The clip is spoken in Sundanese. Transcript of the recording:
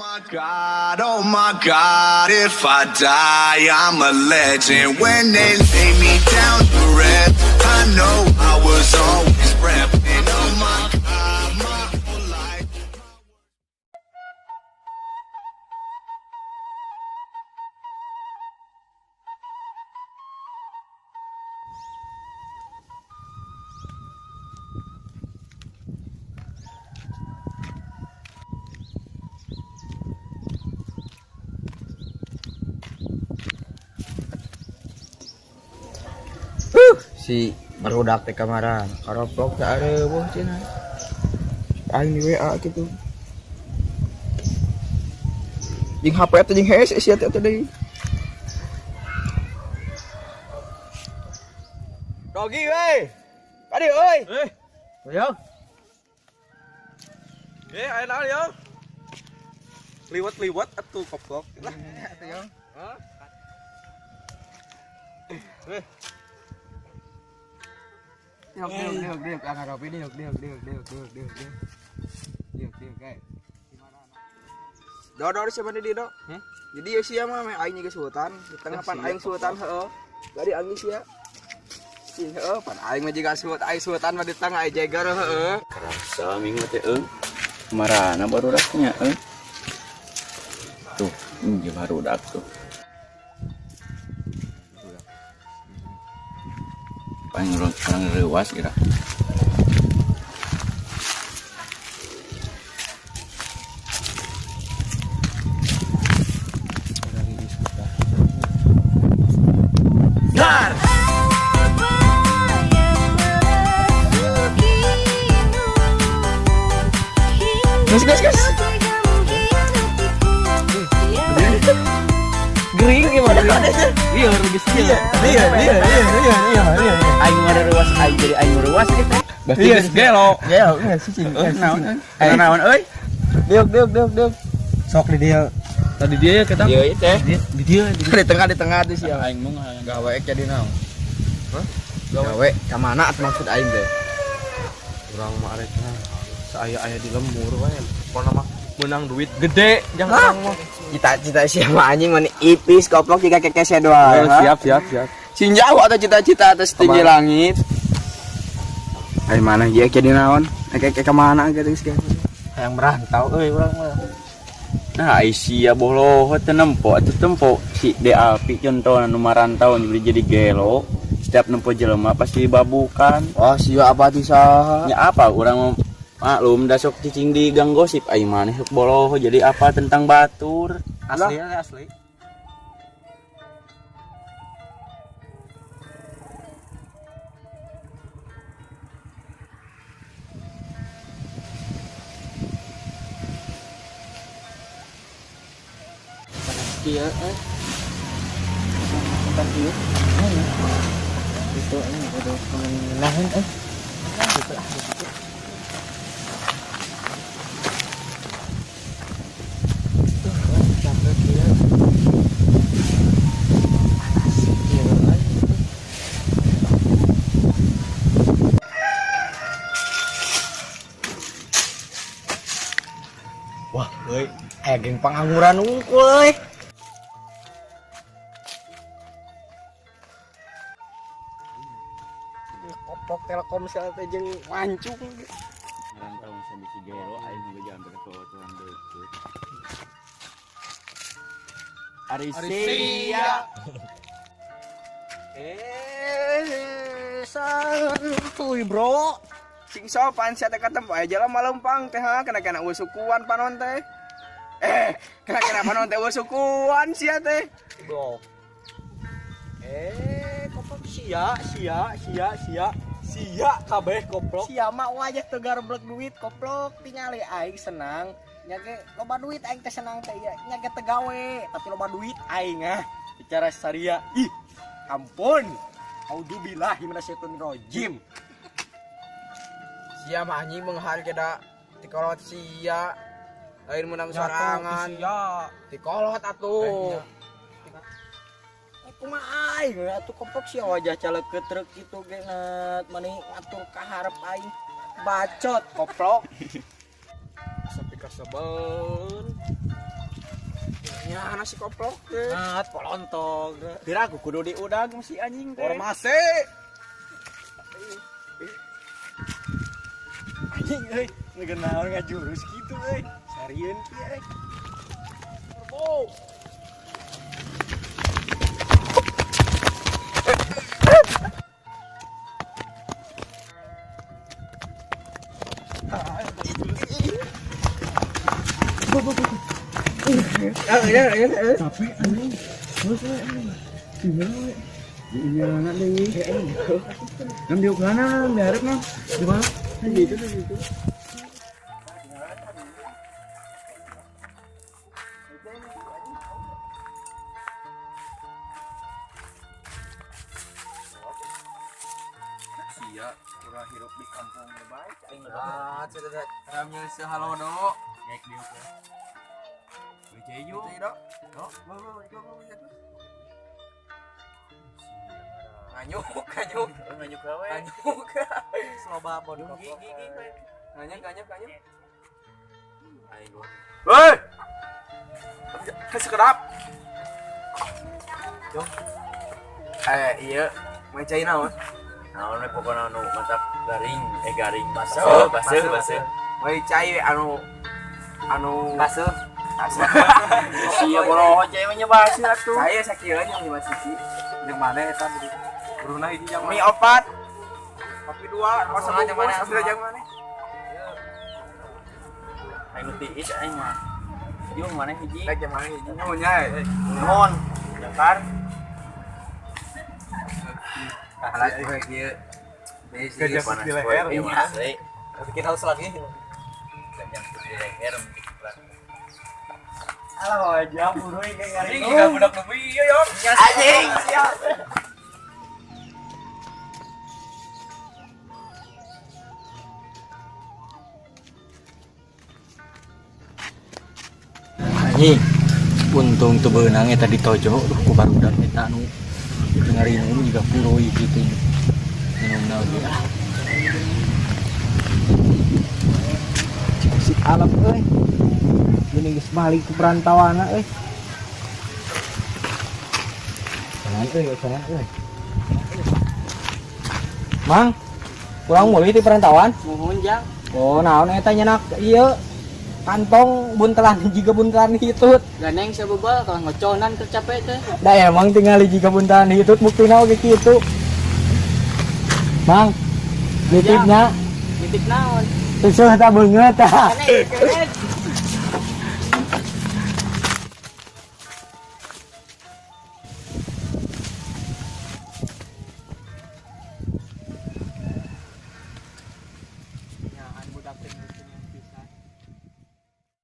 My God, oh my God, if I die, I'm a legend. When they lay me down to rest, I know I was always repping. Oh my God, my whole life. Si barudak teh kamaran karoplok teh areueuh cenah aing di WA kitu jeung HP teh jeung hese sia teh deui. Dogi we kadi euy. Eh, yo. Eh, aya naon yo? Liwat-liwat atuh koplok. Lah. Atuh yo. Hah? Eh, Diuk diuk diuk diuk angkat kopi diuk diuk diuk diuk diuk diuk diuk diuk diuk kayak do do siapa nih do? Hmm? Jadi ya sia mah meh aing geus hutan di tengah pan aing sultan heeh. Dari aing sia. Ih heeh pan aing mah jiga suut aing sultan mah di tengah aing jeger heeh. Kerasa minggu teh euy. Marana barudaknya euy. Tuh, ini barudak tuh. Paling orang reuas kira. Gas gas gas. Gering gimana? iya geus Iya iya iya iya iya iya. Aing mah reuas aing jadi aing reuas gitu. Berarti Iya, geus gelo. Ya, iya sih cing. Euy, naon euy? Aya naon euy? Diuk diuk diuk diuk. Sok di dia. Tadi dia ya kita. Ieu ieu teh. Di dia. Di tengah tuh sia. Aing mah ngahayang Gawe jadi naon? Hah? Gawe ka mana atuh maksud aing teh? Urang mah arek nah. Saaya-aya di lembur we. Pokona mah menang duit gede jangan urang mah. Cita-cita siapa anjing mana ipis koplok jika kekese doang. Oh, siap siap siap. Sing jauh atau cita-cita atas tinggi langit. Ayo mana dia jadi naon? Kayak ke mana gitu sih. Yang merantau euy urang mah. Nah, ai sia boloho teu nempo atuh tempo si DAP contohna nu marantau jadi gelo. Setiap nempo jelema pasti babukan. Wah, sia apa tuh saha? Nya apa urang mah maklum da sok cicing di gang gosip ai maneh sok boloho jadi apa tentang batur. Asli ya asli. Iya, eh. Bentar ieu. Itu ini udah mengenahin eh. Gitu ah, gitu. Tuh, capek dia. Panas ieu euy. Wah, euy, aya geng pengangguran unggul euy. Koplok Telkomsel teh jeung wancung. Ngarantau sampai si gelo aing ge jampe ke tuan deukeut. Ari sia. Eh, santuy bro. Sing sopan sia teh katempo aya jalan malempang teh ha kena-kena eueuh sukuan panon teh. Eh, kena-kena panon teh eueuh sukuan sia teh. Bro. Eh, koplok sia sia sia sia sia kabeh koplok. Sia mah wajah teu garblek duit koplok tingali aing senang nya ge loba duit aing teh senang teh ieu nya ge teu gawe tapi loba duit aing ah bicara saria ih ampun audzubillahi minasyaitonirrajim. Sia mah anjing mengharga da tikolot sia. Lain menang sorangan. Sia. Tikolot atuh. Kumaha aing atuh koplok sia wajah caleukeut truk kitu ge net mani ngatur ka hareup aing bacot koplok. Sampai kasebel. Nah, si koplok teh. Ah, polontog. Pira aku kudu diudag si anjing teh. Formasi. Anjing euy, ngegenaon ngajurus kitu euy. Sarieun kieu euy. Turbo. Nam diuk mana nam diharap nam. Di mana? Gitu tuh gitu. Sia urang hirup di kampung baik aing. Ah, cenah ramnya sehalodo. Ngek diuk ya. Wijeyo. Cai do. Nganyuk, nganyuk, Nganyuk gawe. nganyuk. Loba bodoh. Nganyuk, nganyuk, nganyuk. Aing gua. Hei! Sekedap. Eh, iya, main cai naon? Naon we pokona nu mantap garing, eh garing. Baseuh, Baseuh, baseuh. Main cai anu anu Baseuh. Sia boloho cai mah nya baseuh atuh. Saya sakieu nya lima sisi. Yang mana eta Brunei hiji yang Mie opat. Kopi dua, kosong Yang mana? Ambil aja mana? Aing nu tiis aing mah. Yung mana hiji? Rek yang mana hiji nya eh. Nuhun. Jangkar. Alah gue kieu. Gajah Panas di leher. poe, ieu mah asli. Bikin haus lagi. Gajah di leher mending. Alah wajah buruy kayak ngari. Anjing jika budak nu ieu yo. Anjing, siap. Anjing. Untung teu beunang eta ditojo duh ku barudak eta nu ngarinum juga puroy gitu. Minumna oge ah. Si alam euy. Gini geus balik ke perantauan euy. Jangan euy, jangan euy. Mang, pulang mulai di perantauan? Muhun jang. Oh, naon eta nyenak ieu kantong buntelan jiga buntelan hitut. Ganeng sabebal kalau ngoconan tercapek teh. Da emang tinggali jiga buntelan hitut buktina oge kitu. Mang, nitipnya Nitip naon? susah tak beungeut tah. Ganeng, ganeng.